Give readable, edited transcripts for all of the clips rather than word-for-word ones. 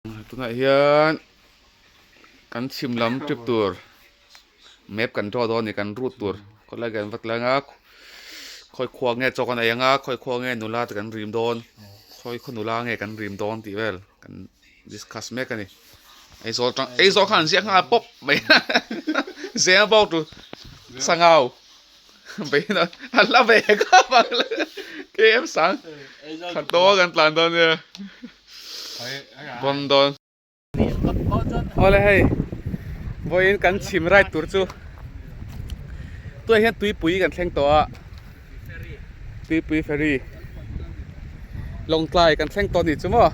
Tunah hian kan chhim lam trip tur map kan draw dawn a ni kan route tur khawilai kan va tlang a khawi khua nge chaw kan ei ang a khawi khua nge nula te kan rim dawn khawi khaw nula nge kan rim dawn tih vel kan discuss mek a ni Aizawl tang Aizawl khan an ziak nghal pawp mai zeng bawk tur sangau bein a la ve khawp ang K M sang khat dawn kan tlan dawn nia. Bon dawn. Awle hei vawiin kan chhim ride tur chu tunah hian tuipui kan thleng tawh a tuipui ferry lawngtlai kan thleng tawh a nih chu maw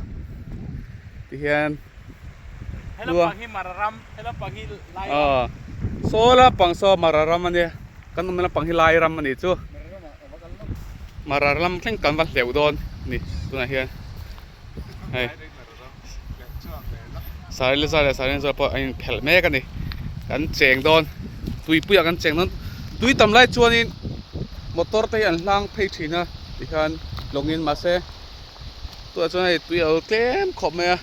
tihian aw saw lampang saw mara ram a nia kan awmna lampang hi lai ram a nih chu. Mara lam thleng kan va hleuh dawn a ni tunah hian hei Saileza leh Saileza pawh a inphelh mek a ni kan cheng dawn tuipuiah kan cheng dawn tui tam lai chuanin motor te hi an hlang phei thin a tikhian lawngin mahse tunah chuan hei tui a lo tlem khawp mai a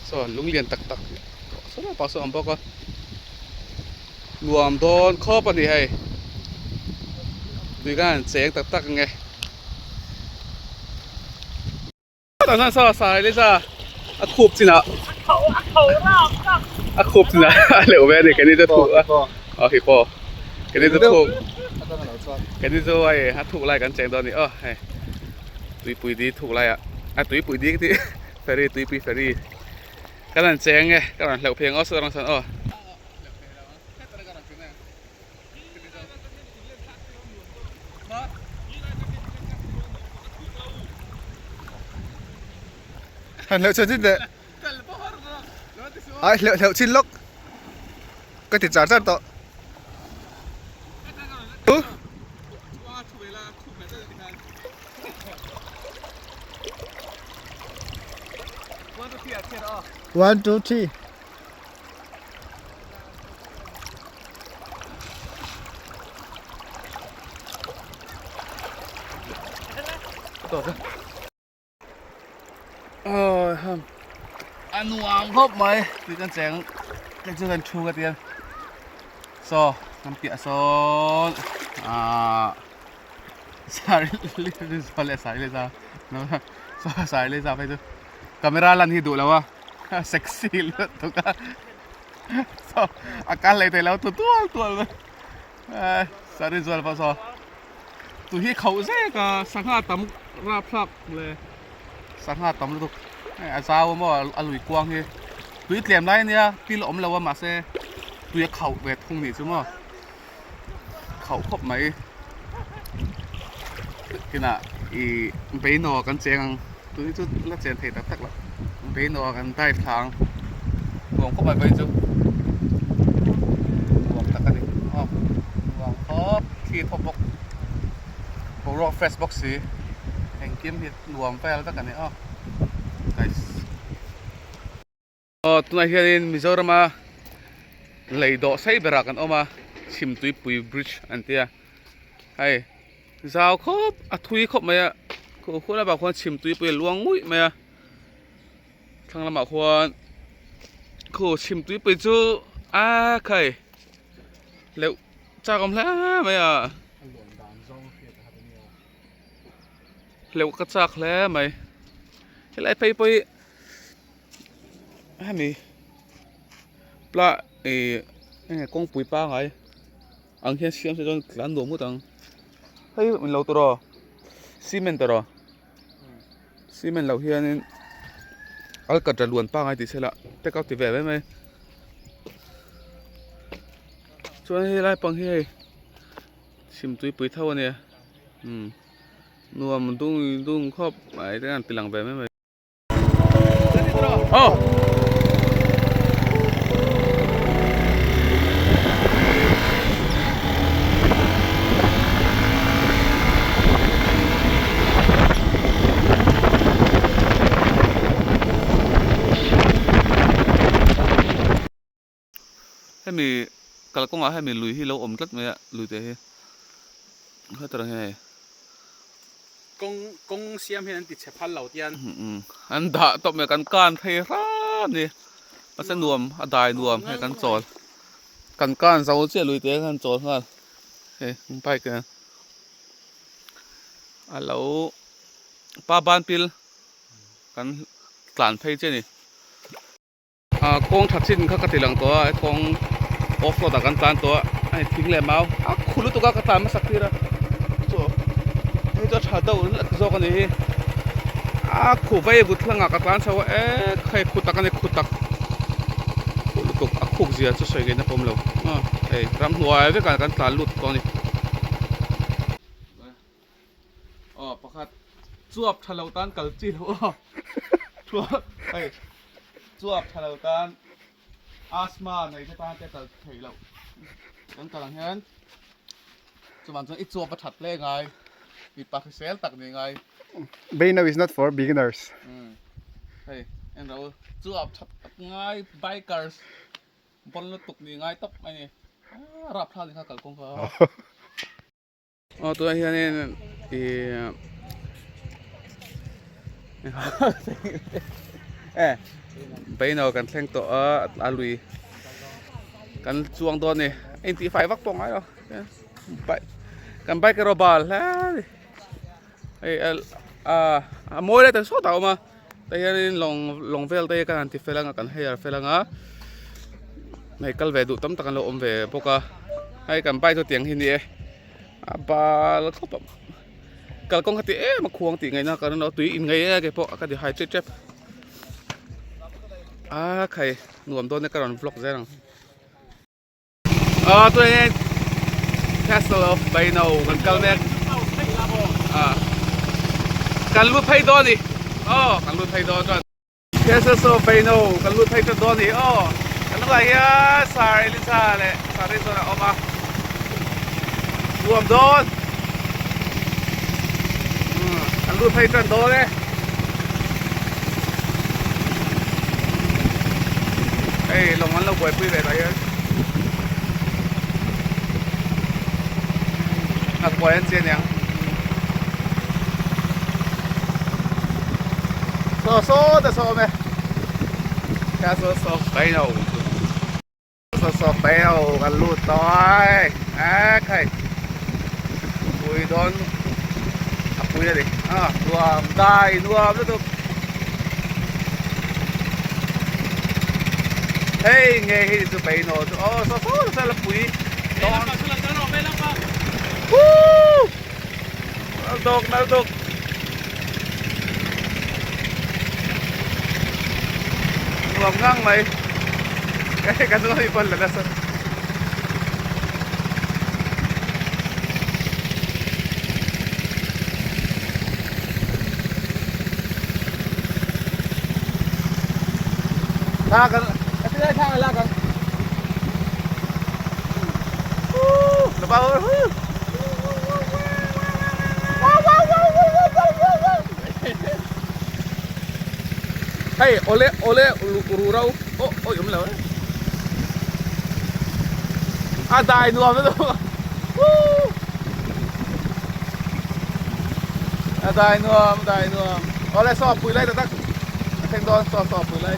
saw lung lian tak tak saw lai pah saw a awm bawk a. Nuam dawn khawp a ni hei. Tui khan an cheng tak tak ang e. Tah chuan saw sai lisa a khup chinah a khup chinah a leuh ve a ni keini chu thuk a aw hi pawh keini chu thuk keini chu hei a thuk lai kan cheng dawn a ni aw hei tuipui di thuk laiah a tuipui di ka tih ferry tuipui ferry kan rawn cheng e ka rawn hleuh phei ang aw saw rawng sawn aw. Han hleuh chhin chin teh. Ai hleuh hleuh chin lawk. Ka ti char char tawh. One two three. A nuam khawp mai tui kan cheng te chu kan thu ka tia saw kan piah sawn ahh sari leh sari leh za sari leh za phei chu camera lan hi duh lo a. Sexy lutuk a saw a kal leh thei lo thu tual tual mai sari zual pawh saw tu hi khauh zek a sangha tam rapthlak le sangha tam lutuk hei a zau a maw a lui kuang hi tui tlem lai ania pil a awm lo a mahse tui a khauh ve thung nih chu maw khauh khawp mai kinah ih beinaw kan cheng ang tui chu la chen thei tak tak lo beinaw kan dive thla ang nuam khawp mai phei chu nuam tak a ni aw nuam khawp thli thawp bawk boruak fresh bawk si engkim hi nuam vel vek a ni aw guys. Aw tunah hianin Mizorama lei dawh sei berah kan awm a Chhimtuipui bridge an tia hei zau khawp a thui khawp mai a khuh khuh lamah khuan Chhimtuipui a luang nguih mai a thlang lamah khuan khu Chhimtuipui chu a khai leuh chak awm hle mai a leuh ka chak hle mai helai phei pawh hi. Hemi pla ih enge kawngpui pangai ang hian siam se chuan tlan duah ngawt ang hei in lo tawrh aw cement tawrh aw cement loh hianin alkatra luan pangai tih sela take out ti ve mai mai chuan helai pang hi hei chhimtuipui tho ania umm nuam dung dung khawp mai te an ti lang ve mai mai. Oh. Hemi kalkawngah hian mi lui hi lo awm tlat mai a lui te hi hetlai hi hei. Kawng kawng siam hian an ti chhe phal lo tian. An dah tawp mai kan kan phei hram ni. Mahse nuam a dai nuam hei kan chawl. Kan kan zo chiah lui te khan chawl nghal. Hei bike nen a lo pa ban pil kan tlan phei chiah a ni. Ah kawng tha chin kha ka ti lang tawh a kawng off road ah kan tlan tawh a a ni thing leh mau a khu lutuk a ka tlan hmasak tir a chu hei chu a tha deuh hlek zawk a ni hi a khu vei vut thlangah ka tlan chho a e hei khu tak a ni khu tak khu lutuk a khuk zia chu sawi ngei na pawm lo ah hei ramhnuai vekah kan tlan lut tawh a ni. Aw pakhat chuap tha lo tan kal chi lo aw chuap hei chuap tha lo tan asthma nei te tan te kal theih loh kan kal ang hian chuman chuan i chuap a that hle ngai mipa hrisel tak ni ngai. Beino is not for beginners. Hei en ro chuap that tak ngai bikers bon lutuk ni ngai tawp mai ni a rapthlak ni kha kalkawng kha. Aw tunah hianin ih e beino kan thleng tawh a a lui kan chuang dawn a ni a intih fai vak pawh ngai lo bike kan bike erawh bal hle a ni hei a mawi lai tak sawtah a awm a tah hianin lawng lawng vel te hi kan han ti fel anga kan hire fel anga hei kal ve duh tam tak an lo awm ve bawk a hei kan bike chu tiang hi a ni e a bal khawp a kalkawng kha ti em a khuang tih ngaihna ka rinlo tui in ngei e keipawh ka ti hai tep tep a khai nuam dawn e ka rawn vlog zel ang. Aw tunah hian Castle of Baino kan kal mek ah kan lut phei dawn a ni aw kan lut phei dawn chuan Castle of Baino kan lut phei tan dawn a ni aw kan hnungah hian Sir Elisa leh Sir Rinson a awm a nuam dawn kan lut phei tan dawn e. Hei lawng an lo buaipui ve tah hian nghakuai an che aniang saw saw ta saw awm e castle of Baino castle of Baino kan lut tawh ai a khai pui dawn a pui a ni a nuam dai nuam lutuk. Hei nge hi chu beino chu aw saw saw nasa la pui dawn Woo nal dawk nal dawk nuam ngang mai hei ka chu hei pawn la nasa. Thla kan a ti lai thla kan lak ang Woo ba woo Hei ole ole ru ro oh oi um lo a dai nuam lo Woo A dai nuam, a dai nuam. Awle saw pui lai tak tak. A thleng dawn saw saw pui lai.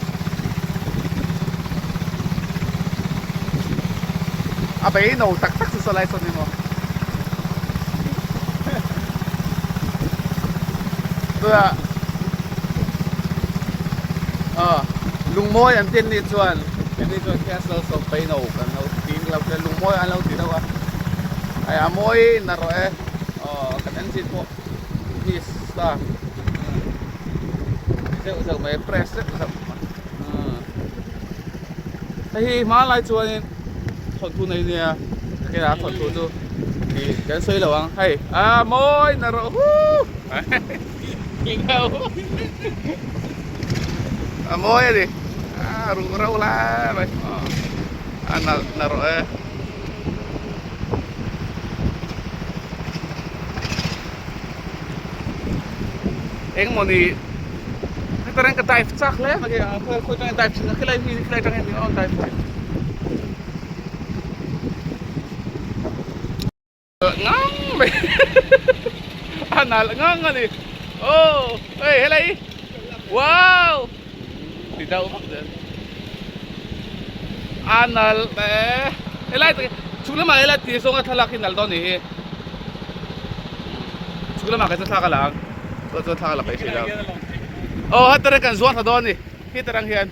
A bei no tak tak chu saw lai saw ni maw. Tunah ah lungmawi an tin ni chuan ni chuan castle saw bei no kan lo tin lo lungmawi an lo ti deuh a. Hei a mawi na rawh e. Aw kan engine pawh miss ta zeuh zeuh mai press zeuh zeuh hei hi hmanlai chuanin thawnthu nei nia kela thawnthu chu ih kan sawi lo ang hei a mawi na rawh hu a mawi a ni a ruh reuh lai mai a nalh na rawh e. Engmawni heta reng ka dive chak hle mai a khawi khawi atangin dive thin a khilai mi khilai atangin min rawn dive thei ngang mai. A nalh ngang a ni. Aw hei helai wow ti deuh vak zel. A nalh e helai tak chhuk lamah helai ti zawnga thlalak hi nalh dawn ni hi. Chhuk lamah kan chu thlak a la ang. Chuan chuan thlak a la peih hrih lo. Aw heta reng kan zuang thla dawn a ni. Heta rang hian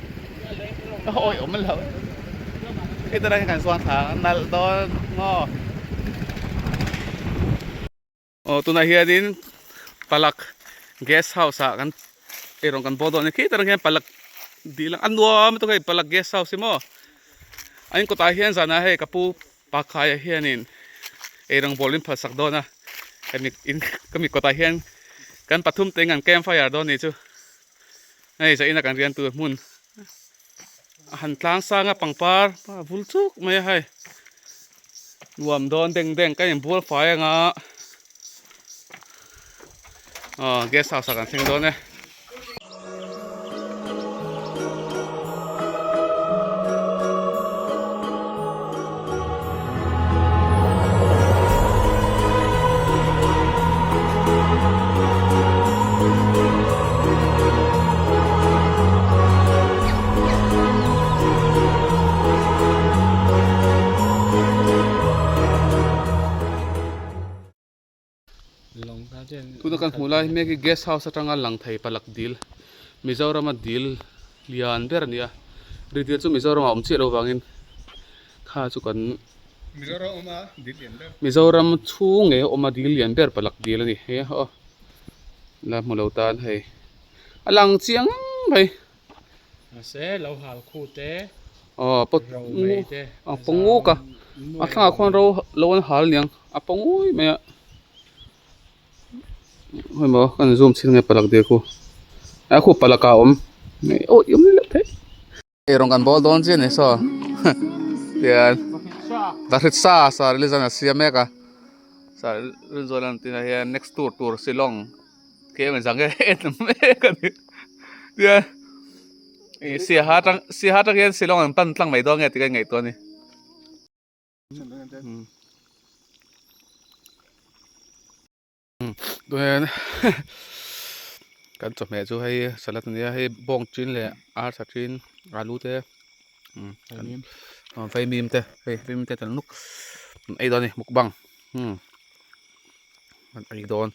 awi awm lo. Heta rang hian kan zuang thla ang nalh dawn maw. Aw tunah hianin palak guest house ah kan eirawng kan bawl dawn a ni. Khitah rang hian palak dil a nuam lutuk hei palak guest house hi maw. A in kawtah hian zanah hei ka pu Pakhaia hianin eirawng bawl in phalsak dawn a, hemi in ka mi kawtah hian kan pathum te in kan camp fire dawn ni chu hei zaina kan rian tur hmun a han tlang sang a pangpar a vul chuk mai a hei nuam dawn deng deng ka inbual fai anga aw guest house ah kan thleng dawn e. Tuna kan hmuh lai mek hi guest house atanga lang thei palak dil Mizorama dil lian ber a ni a ri dil chu Mizoramah a awm chiah loh vangin kha chu kan Mizoram chhung ngei a awm a dil lian ber palak dil a ni he aw la hmu lo tan hei a lang chiang mai. Mahse lo hal khu te aw pawt ro mai te a pawnguk a a thlangah khuan ro lo an hal aniang a pawngui mai a hei maw ka han zoom chhin nge palak dil khu a khu palak ah a awm aw i awm leh thei eirawng kan bawl dawn chiah a ni saw tian vahrit sa sa rilzan a siam mek a sa rilzawn an tih ah hian next tour tur shillong. Ke zang e en mek a ni tia ih siaha atang siaha atang hian Shillong an pan tlang mai dawn nge tih ka ngaihtuah a ni. Tuan kan chawhmeh chu hei salad a nia hei bawng chin leh arsa chin alu te vaimim te hei vaimim te tel nuk an ei dawn a ni mukbang. An ei dawn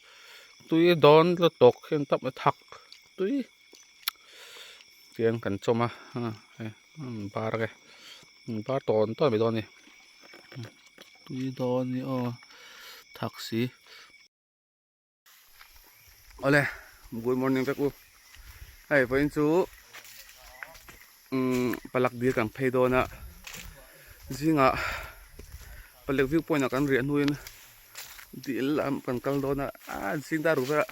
tui dawn la tawk hian tap a thak tui tiang kan chawm a hei bar e bar tawn tawn mai dawn a ni tui dawn a ni aw thak si awle good morning vek u hei vawiin chu umm palak dil kan phei dawn a zingah palek view point ah kan riah hnuin. Dil lam kan kal dawn a ah zing dar ruk berah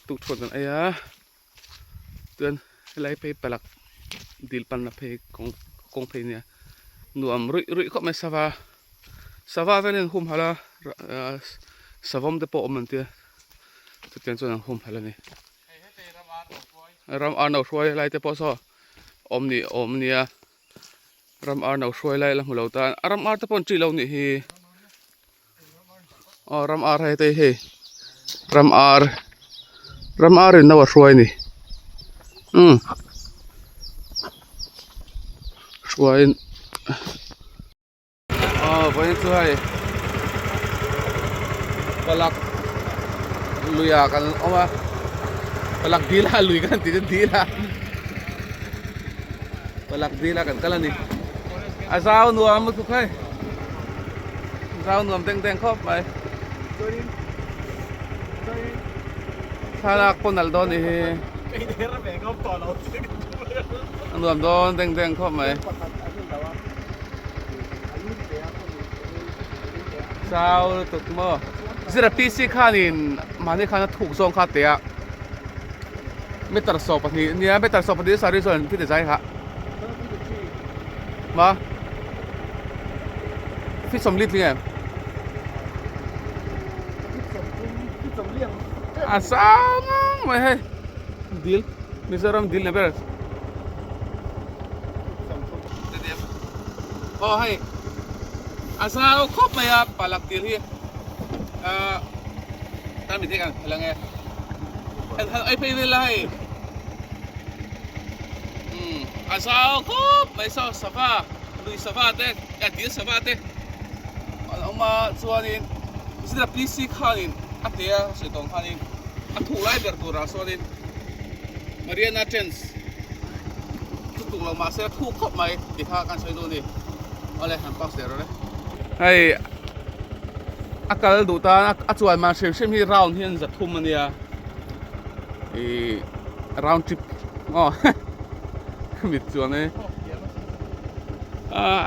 tukṭhuan kan ei a chuan helai phei palak dil panna phei kawng kawng phei nia nuam ruih ruih khawp mai sava sava vel hian humhalh a ah savawm te pawh a awm an tia chutiang chuan an humhalh a ni ram ar no hruai lai te pawh saw awm ni awm nia. Ram ar no hruai lai la hmu lo tan a ram ar te pawh an ṭih lo nih hi aw ram ar hei te hei ram ar ram ar in no a hruai a ni umm hruaiin. Aw vawiin chu hei palak luiah kan awm a palak dil a lui kan tih chu dil a palak dil a kan kal a ni a zau nuam lutuk hei zau nuam deng deng khawp mai thlalak pawh nalh dawn nih hi a nuam dawn deng deng khawp mai. Chau lutuk maw zira PC khanin mahni khan a thuk zawng kha teh a meter 12 nia meter 12 saree chuan thil ti zai ha ma feet 40 tling em a sang mai hei dil Mizoram dil ni ber. Aw hei a zau khawp mai a palak dil hi ahh. Tarmit hi kan phel ange. Han ei phei vel la hei. Umm a zau khawp mai saw sava lui sava te a dil sava te an awm a chuanin zira PC khanin a tia sawi tawng khanin a thuh lai ber turah sawnin Mariana Trench chu tuk lo mahse a thuh khawp mai tih kha kan sawi duh a ni. Awle han pause leh rawh le. Hei a kal duh tan a chuan man hrim hrim hi round hian za thum a nia ih round trip aw mit chuan e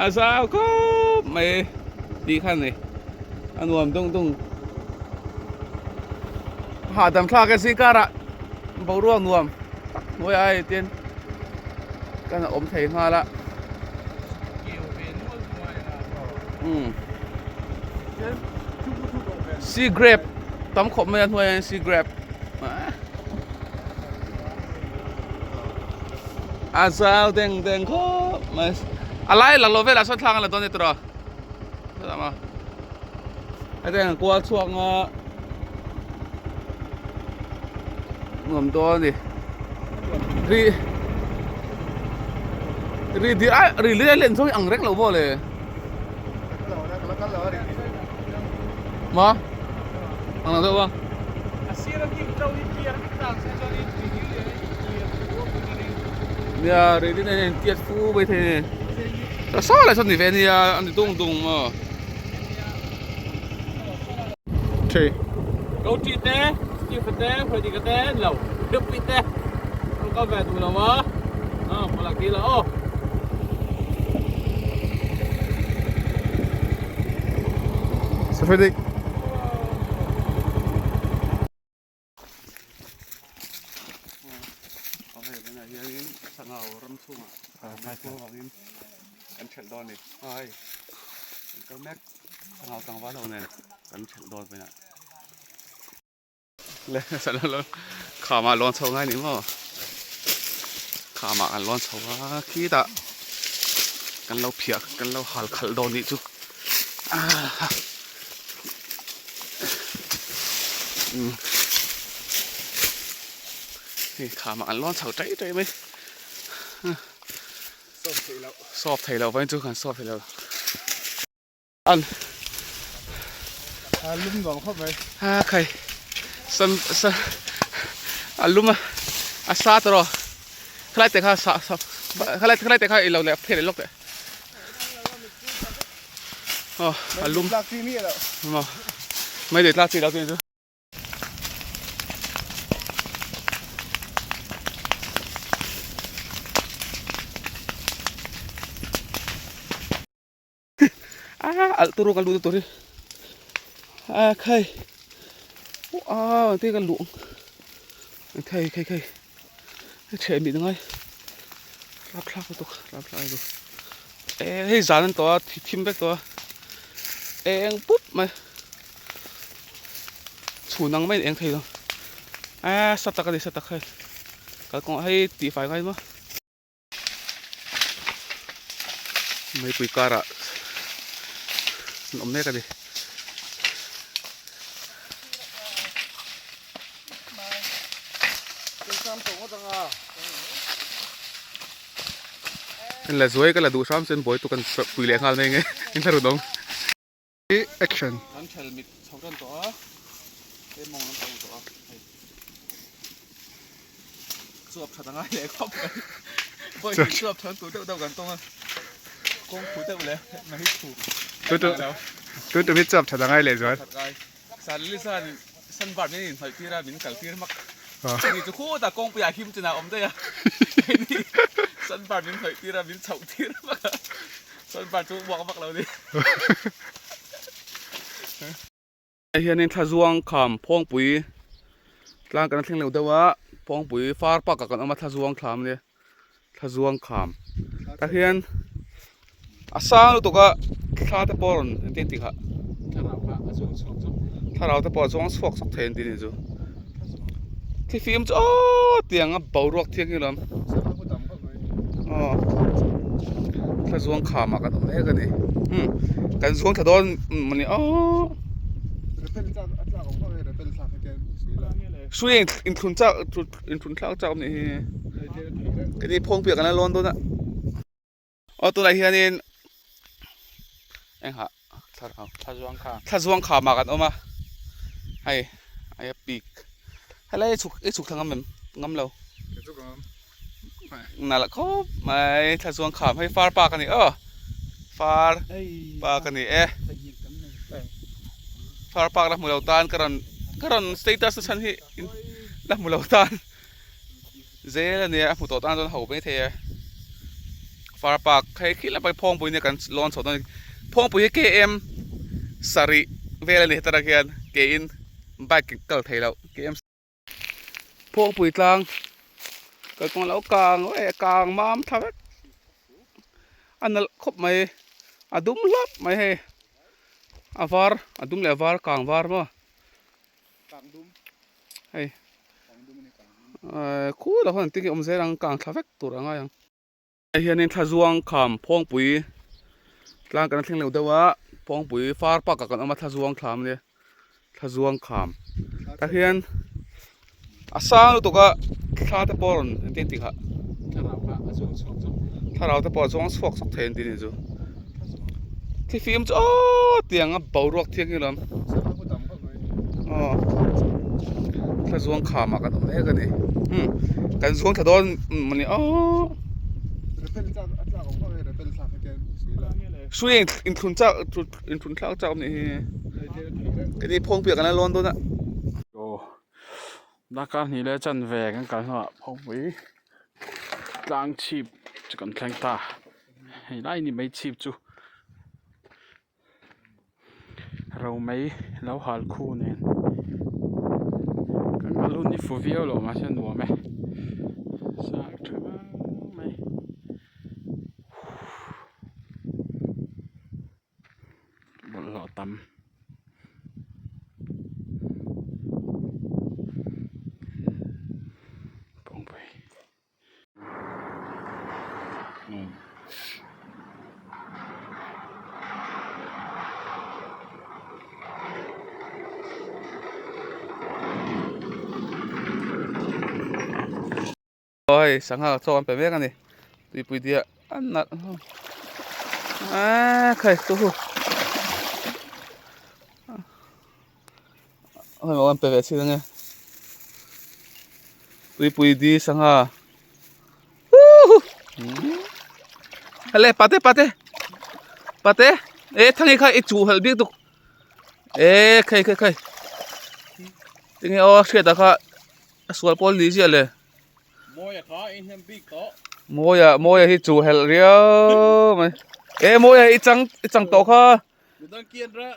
a zau khawp mai tih kha a ni a nuam dung dung hahdam thlak e zingkarah boruak nuam tak hnuaiah hei tin kan awm thei nghal a. Sea grape tam khawp mai a hnuaiah hian sea grape a zau deng deng khawp mai a lai lang lo velah sawn thlang a la dawn a ni tawh a hetiang an kual chhuak nga nuam dawn a ni ri ri dir a ri ri a len zawng hi ang reng lo maw le ma ang lo deuh a. Nia ri din a in tiat fu mai thei a ni saw lai sawn ni ve ania a ni dung dung maw. Thi. Go ti te, Steve te, Freddy ka te, lo Dupi te. An kal ve duh lo a. Ah, palak dil a aw. Sir Freddy. Khama lawn chho ngai ni maw khama kan lawn chho a khitah kan lo phiah kan lo hal khalh dawn nih chu. Hei khamah an lawn chho ṭaih ṭaih mai sawp thei loh vawiin chu kan sawp thei lo an a lum nuam khawp mai a khai san san a lum a a sa tawh khalai te kha sa sa khalai khalai te kha i lo leh phei leh lawk teh. Aw a lum tlak chi miah loh maw mai leh tlak chi lo chu chu a alh turu ka lut tur hi a khai a te ka luh khai khai khai a chheh mih ngai rapthlak lutuk rapthlak lutuk eh hei zan an tawh a thim vek tawh a eng pup mai chhun ang maiin eng thei lo eh sa tak a ni sa tak hei kalkawngah hei tihfai ngai maw meipui karah an awm mek a ni. Kan la zuai ka la duh hram chuan buai tu kan pui leh nghal mai nge in thla run awm. Action. Kan thel mit chho tan tawh a, hei mawng lam pang tawh a, hei chuap that a ngai leh khawp mai. Vawi hnih chuap that tur deuh deuh kan tawng a, kawng phu deuh leh mai hi thu. Tu tu hi chuap that a ngai leh zual. San Lisa nih sunburn in inhnawih tir a min kal tir hmak. Ni chu khutah kawngpui ah him chinah a awm daih a. Keini sunburn min hnawih tir a min chhoh tir hmak a. Sunburn chu uak vak lo ni. Hei hianin thlazuang kham phawngpui tlang kan thleng lo deuh a phawngpui far park ah kan awm a thlazuang thlam ania thlazuang kham tah hian A sang lutuk a thla te pawh a rawn engtin tih kha thlarau te pawh a chuang chhuak chhuak thei an ti ni chu thifim chu aww tiang a boruak thiang hi lawm aw thla zuang kham ah kan awm mek a ni umm kan zuang thla dawn mawni aww. Hrui inthlun chak inthlun thlak chak anih hi. Keini phawng piah kan la lawn dawn a. Aw tunah hianin engah thlarau thlazuang kham ah kan awm a hei hei a pik helai i chhuk i chhuk thla ngam em ngam lo nalh khawp mai thlazuang kham hei far park a ni aw far park a ni e far park la hmu lo tan ka rawn ka rawn status na chhan hi la hmu lo tan. Zel a nia a hmu tawh tan chuan ho mai thei e far park hei khi lamah phawngpui nia kan lawn chho dawn a ni phawngpui hi km sarih vel a ni hetah hian ke in bike in kal thei loh km phawngpui tlang kalkawng a lo kang e kang mam thla vek a nalh khawp mai a dum hlap mai hei a var a dum leh a var kang var maw. Hei khu lah khuan engtin nge awm zel ang kang thla vek tur a ngai ang. Hei hianin thlazuang kham phawngpui tlang kan thleng lo deuh a phawngpui far park ah kan awm a thlazuang kham ania thlazuang kham tah hian a sang lutuk a thla te pawh a rawn engtin tih kha thlarau te pawh a zuang chhuak chhuak thei an ti a nih chu thifim chu aww tiang a boruak thiang hi lawm aw thla zuang kham ah kan awm mek a ni umm kan zuang thla dawn mawni aww hrui inthlun chak inthlun thlak chak a nih hi keini phawng piah kan la lawn dawn a. Darkar hnih leh chanve kan kal hnuah phawngpui tlang chhip chu kan thleng ta hei lai ni mai chhip chu romei lo hal khu nen kan kal hun hi fu viau lo mahse a nuam e sang tha vang mai. Bawlhhlawh tam. Kawngpui. Aw hei sangha chaw an pe mek a ni tuipui diah a nalh hlawm aaa khai chu hu hei an pe ve chhin ange tuipui di sangha huhu hele pate pate pate e thangi kha i chuh helh bik tuk e khai khai khai tinge aw hriat ah kha A sual pawl ni ziah le. Mawia kha i hnem bik tawh. Mawia Mawia hi chu helh riau mai. E Mawia i chang i chang tawh kha. Midang kian ra.